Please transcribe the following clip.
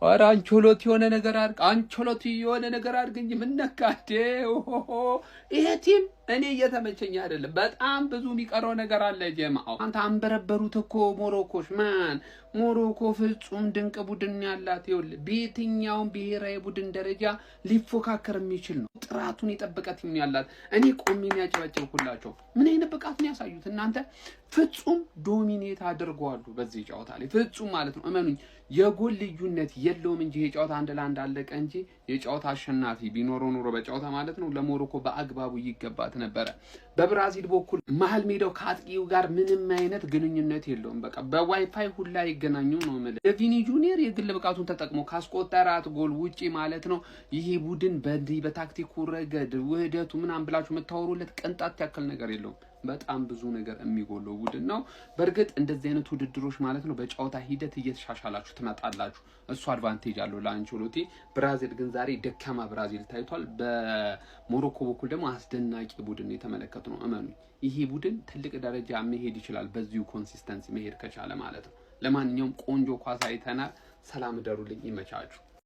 ኧረ አንቾሎቲ የሆነ ነገር አድርግ፣ አንቾሎቲ የሆነ ነገር አድርግ እንጂ ምን ነካ እንዴ? ኦሆሆ ይሄ team እኔ እየተመቸኝ አይደለም። በጣም ብዙ የሚቀረው ነገር አለ። ጀማው አንተ አንበረበሩት እኮ ሞሮኮች። Man፣ ሞሮኮ ፍጹም ድንቅ ቡድን ያላት፣ ይኸውልህ በየትኛውም ብሔራዊ ቡድን ደረጃ ሊፎካከር የሚችል ነው። ጥራቱን የጠበቀ team ያላት። እኔ ቆሜ ያጨበጨብኩላቸው። ምን አይነት ብቃት ነው ያሳዩት እናንተ! ፍጹም dominate አድርገዋሉ በዚህ ጨዋታ ላይ፣ ፍጹም ማለት ነው። እመኑኝ የጎል ልዩነት የለውም እንጂ ይሄ ጨዋታ 1-1 አለቀ እንጂ የጨዋታ አሸናፊ ቢኖረው ኑሮ በጨዋታ ማለት ነው ለሞሮኮ በአግባቡ ይገባት ነበረ። በብራዚል በኩል መሀል ሜዳው ከአጥቂው ጋር ምንም አይነት ግንኙነት የለውም። በቃ በዋይፋይ ሁላ ይገናኙ ነው የምልህ። የቪኒ ጁኒየር የግል ብቃቱን ተጠቅሞ ካስቆጠራት ጎል ውጪ ማለት ነው ይሄ ቡድን በዚህ በታክቲኩ ረገድ ውህደቱ ምናምን ብላችሁ የምታወሩለት ቅንጣት ያክል ነገር የለውም። በጣም ብዙ ነገር የሚጎለው ቡድን ነው። በእርግጥ እንደዚህ አይነት ውድድሮች ማለት ነው በጨዋታ ሂደት እየተሻሻላችሁ ትመጣላችሁ። እሱ advantage አለው ለአንቸሎቲ። ብራዚል ግን ዛሬ ደካማ ብራዚል ታይቷል። በሞሮኮ በኩል ደግሞ አስደናቂ ቡድን የተመለከቱ ነው። እመኑ፣ ይሄ ቡድን ትልቅ ደረጃ መሄድ ይችላል፣ በዚሁ consistency መሄድ ከቻለ ማለት ነው። ለማንኛውም ቆንጆ ኳስ አይተናል። ሰላም እደሩልኝ፣ ይመቻችሁ።